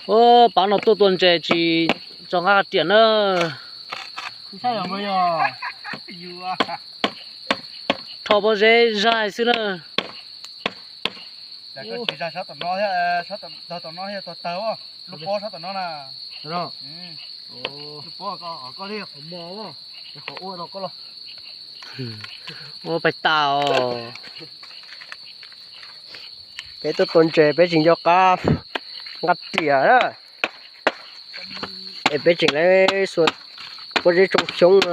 Ub, pab no tuaj tua ntses tsis txog nqa riam na. Rho pob zeb zaig xwb na. Tsis zaig sab tom no thiab, sab tom no thiab, tog tawg, lub pob sab tom no na. Ua pais tas os. Peb tuaj tua ntses peb tsis nco qab nqa riam na. Es peb tseem lawv xuas pob zeb tsoo xyoob,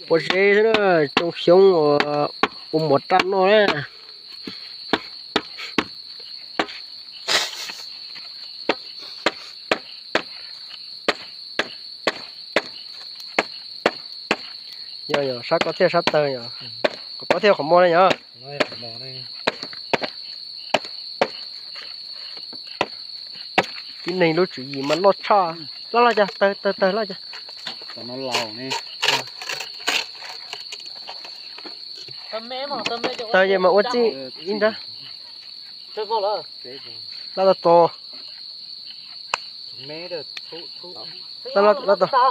pob zeb xwb na, tsoo xyoob ua mov raj noj na. Yog, yog, sab koj thiaj sab tawg yog, qhov koj thiaj qhov muag ne yog. Tib neeg lub tswv yim mas loj tshaj. Loj loj cas, tawg tawg tawg loj cas. Tawg ces mas ua txij ib nrab. Loj tau txo.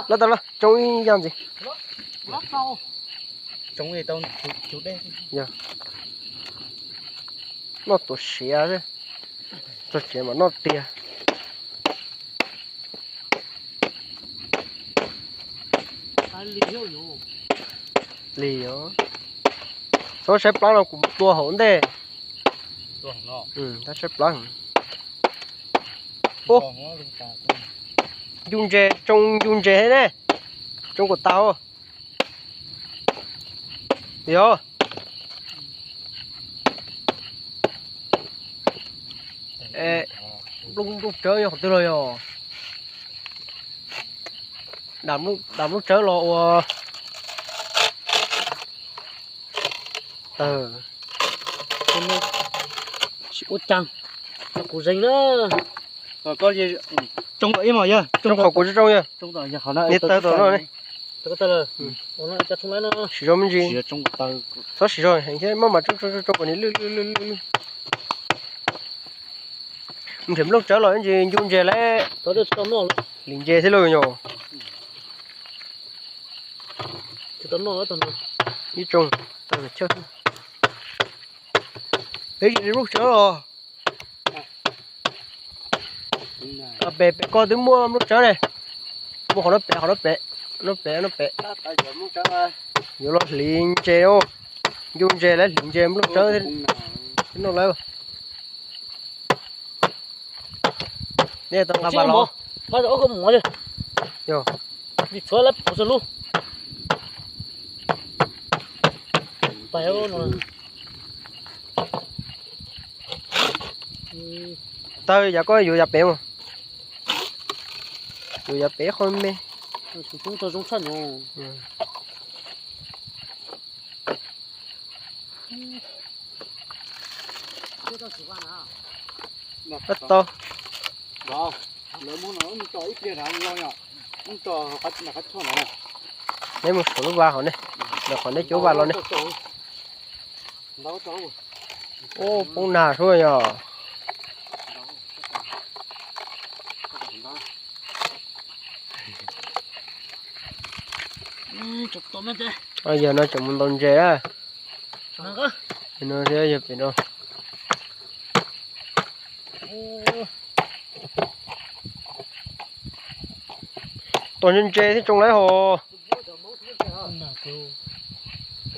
Loj tau, tsoo ib yam ntxiv. Yog, noj tuam siav xwb, txog tsev mas noj tiag. Lig os. Txhob saib plab no kuv mus tua hauv ntej. Txhob saib plab. Ub, ncu ntses, tsoo ncu ntses thiab ne. Tsoo kom tas os. Yog. Nplooj tsawb yog qhov twg los yog? Dam nplooj tsawb los ua tawg. Tsis ua cas, kuv zeeg na. Tsoo ib mos yog, tsoo qhov kuv tsis tsoo yog. Niag tawg tom no ne. Siv zog me ntsis. Txhob siv zog heev thiab maj mam tsoo tsoo tsoo kom nws lwj lwj lwj lwj. Nrhiav nplooj tsawb los ib ntsis ncu ntses lawm. Hliv ntses thiab lauj yog. Ib tsoo, tawg chawj. Peb nplooj tsawb los. Pem pem ko twb muaj nplooj tsawb ne. Muaj qhov no pem, qhov no pem, no pem, no pem. Yuav los hliv ntses, ncu ntses lawm hliv ntses nplooj tsawb thiab no lawm. Nej tau nqa vas los. Yog. Tshuav lawv puv txog lub. Tawg yav koj yuav yav pem mas. Yuav yav pem qhov me. Tau. Neb mus saum lub vas hauv ne, ntawm qhov neb cov vas los ne. Ub, poob nag suab yog. Yog no tseem mus ntaus ntses na. No thiab yog pem no. Tos ntses ntses thiab tsoo lawm hos.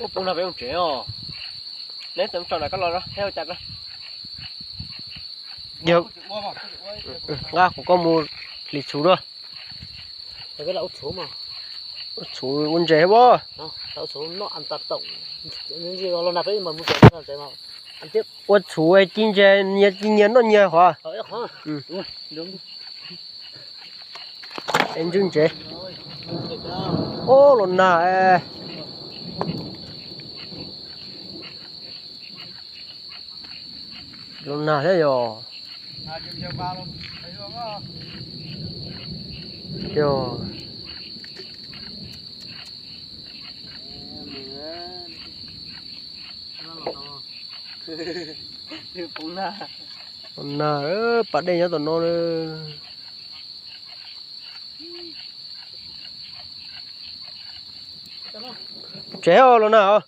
Ua poob nag peb mus tsev os. Neb txawm mus tso na koj los thiab ua cas na. Yog nqa qhov koj mus hliv txhuv dua. Ua txhuv ua ntses thiab pob. Ua txhuv ci ntses nyias ci nyias noj nyias qhov. Es ntswj ntsev. Ob, los nag. Los nag thiab yog. Yog. Poob nag. Nag, pas dej nyob tom no na. Tsev los nag.